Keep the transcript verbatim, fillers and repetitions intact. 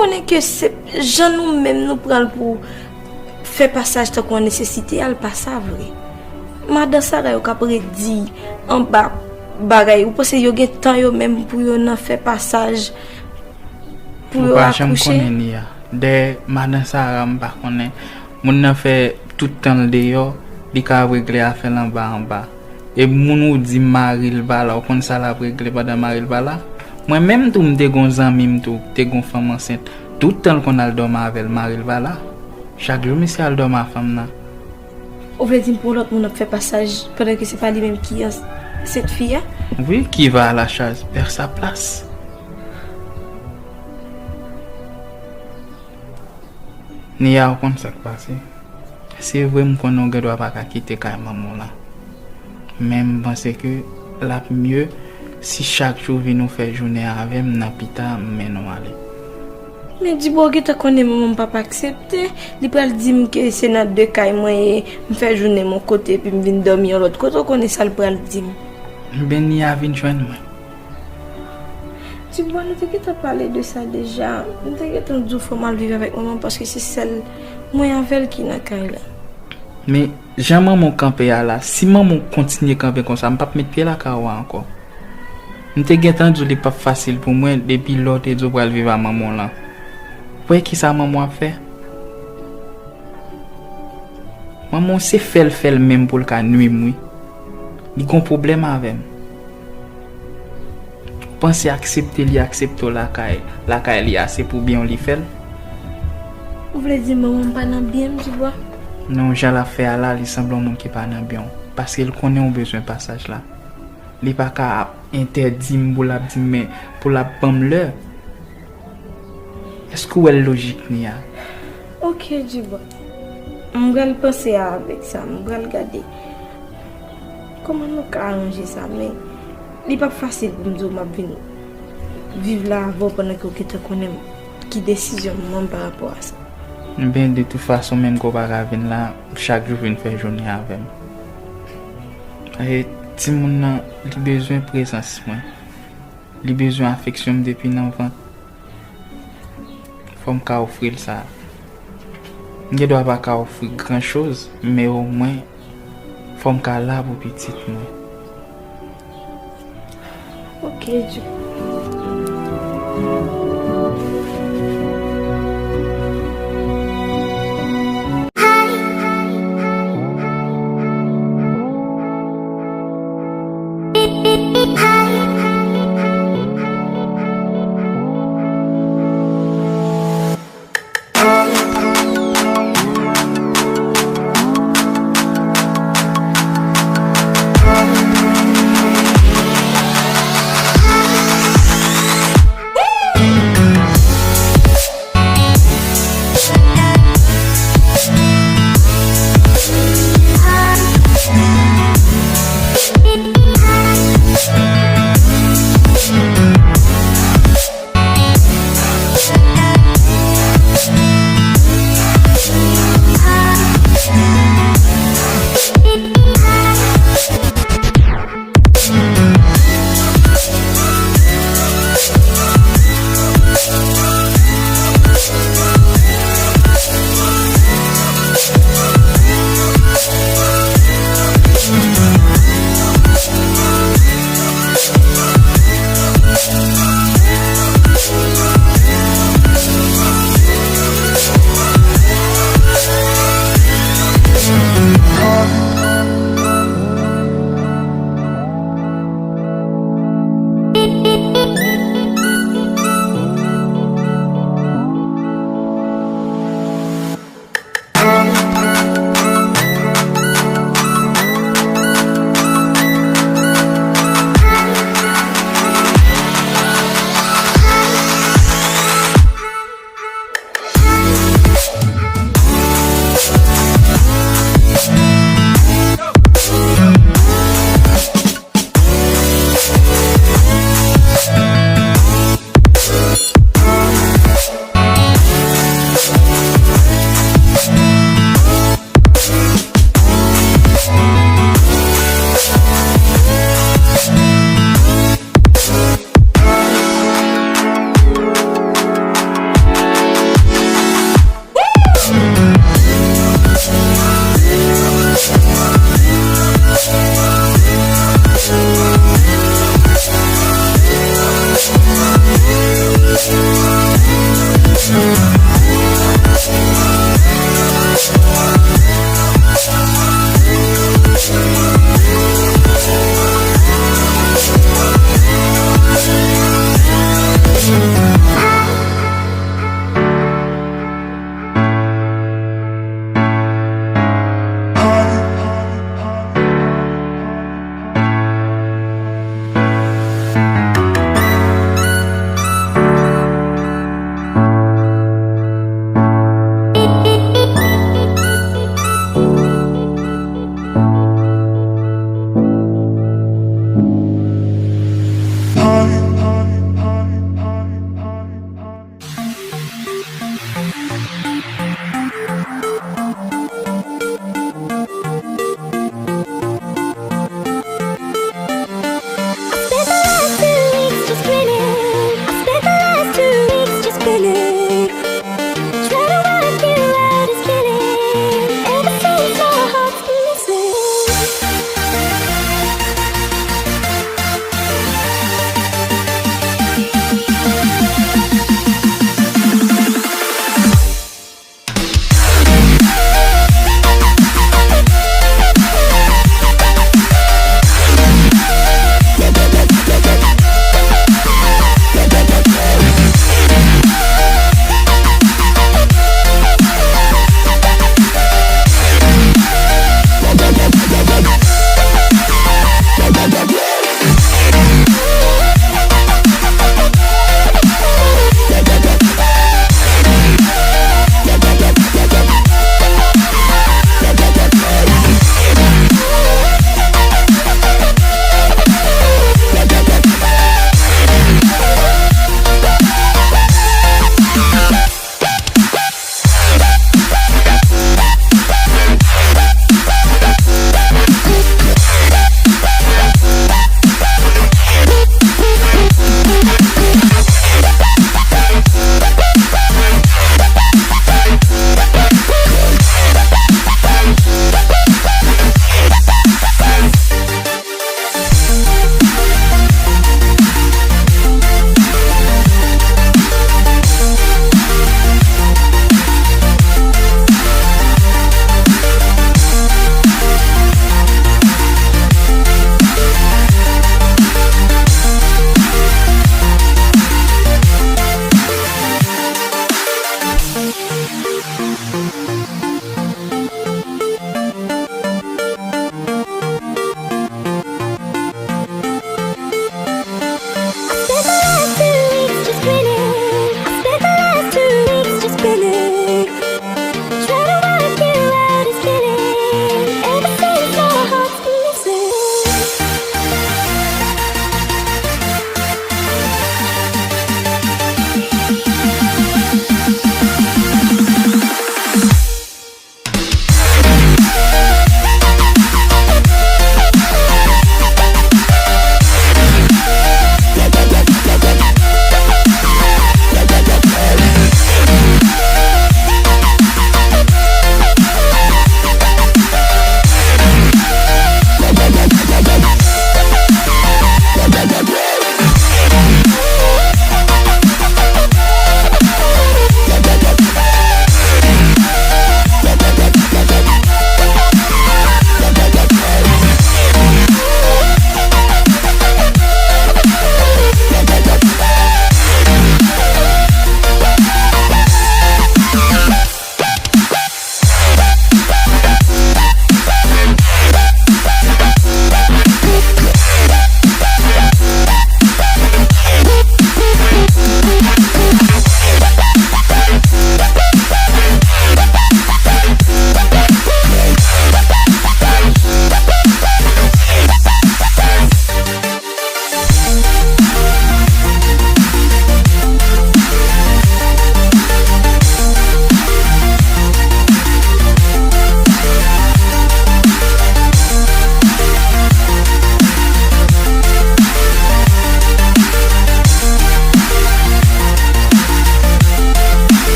Konnen ke se jan nou menm nou pran l pou fè pasaj tankou an nesesite a, l pa sa vre. Madan Sara yo k ap redi anba bagay, ou panse yo gen tan yo menm pou yo nan fè pasaj pou yo akouche? Ou pa janm konnen li a. Dèyè madan Sara, m pa konnen. Moun nan fè tout tan l deyò, li ka ap regle afè l anba anba. E moun ou di mari l pa la, ou konn sa l ap regle pandan mari l pa la? Mwen menm tou, m te gon zanmi m tou, te gon fanm ansent. Tout tan l konn al dòmi avè l, mari l pa la. Chak jou misye al dòmi a fanm nan. Ou vle di m pou yon lòt moun ap fè pasaj pandan ke se pa li menm ki ansent fi a? Wi, qui va à la chasse perd sa place. Nia, ou konn sa k pase? Se vre, m konnen w gen dwa pa ka kite kay manman w lan. Men m panse ke l ap mye si chak jou w vin ou fè jounen avè m, nan pita m mennen w ale. Men Dibò gentan konnen manman m p ap aksepte. Li pral di m ke se nan de kay mwen ye, m fè jounen m yon kote epi m vin dòmi yon lòt kote. Ou konnen sa l pral di m. Ebyen, Nia vin jwenn mwen. Dibò, nou te gentan pale de sa deja. M te gentan di w fò m al viv avèk manman m paske se sèl mwen avè l ki nan kay la. Men, jan manman w kanpe a la, si manman w kontinye kanpe konsa, m p ap met pye lakay ou a ankò. M te gentan di w li p ap fasil pou mwen depi lè w te di w pral viv a manman w lan. Ou wè kisa manman w ap fè? Manman w se fè l fè l menm pou l ka nwi m, wi. Li gon pwoblèm avè m. Ou panse aksepte li aksepte w lakay, lakay li a se pou byen w li fè l? Ou vle di manman m pa nan byen m, Dibò? Non, jan l ap fè a la, li sanble yon moun ki pa nan byen w. Paske l konnen w bezwen pasaj la. Li pa ka ap entèdi m pou l ap di m, men pou l ap ban m lè. Èske w wè l lojik, Nia? Ok, Dibò. M pral panse avèk sa, m pral gade kòman nou ka aranje sa, men li p ap fasil pou m di w m ap vin viv la avè w pandan ke w gentan konnen ki desizyon m pran pa rapò a sa. Ebyen, de tout fason, menm ke w pa ka vin la, chak jou vin fè jounen avè m. E timoun nan, li bezwen prezans mwen. Li bezwen afeksyon m depi nan vant. Fò m ka ofri l sa. M gen dwa pa ka ofri gran choz, men omwen, fò m ka la pou pitit mwen. Ok, Djou.